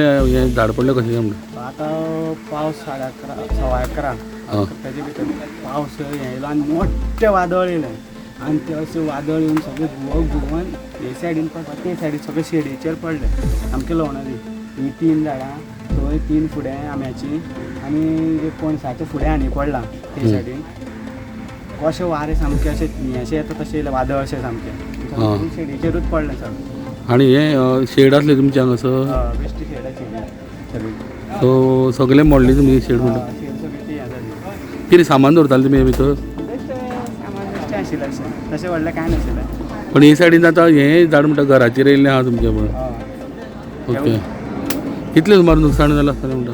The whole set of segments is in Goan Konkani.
हें झाड पडलें कशें काय म्हणटा? आतां पावस 11:30 11:15 आं. ताजे भितर पावस हें येयलो आनी मोठें वादळ येयलें आनी तें अशें वादळ येवन सगळें घुंवक घुंवन हे सायडीन पडपा ते सायडीन सगळें शेडीचेर पडलें सामकें लवणली ही 3 झाडां थंय 3 फुडें आंब्याची आनी एक पणसाचें फुडें आनी पडलां ते सायडीन. कशें वारें सामकें अशें हें अशें येता तशें येयलें वादळ अशें सामकें आं. शेडीचेरूच पडलें सगळें. आनी हें शेड आसलें तुमचें हांगासर? हय, बेश्टी शेड आशिल्ली सगळी. सो सगळें मोडलें तुमी शेड म्हणटा? हय, शेड सगळी ती हें जाली. कितें सामान दवरतालें तुमी हे भितर? बेश्टें सामान बेश्टें आशिल्लें अशें तशें व्हडलें कांय नाशिल्लें. पण हे सायडीन आतां हें झाड म्हणटा घराचेर येयल्लें आहा तुमचें पण? हय. ओके, कितलें सुमार नुकसाण जालां आसतलें म्हणटा?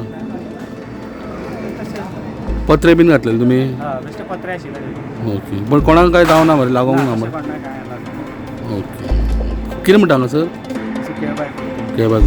तशें. पत्रे बीन घातलेले तुमी? हय, बेश्टे पत्रे आशिल्ले. ओके, पण कोणाक काय जावना मरे, लागोंक ना तशें मरे? कोणाक कांय लागना. ओके, कितें म्हणटा हांगासर? अशें केळबाय. केळबाय.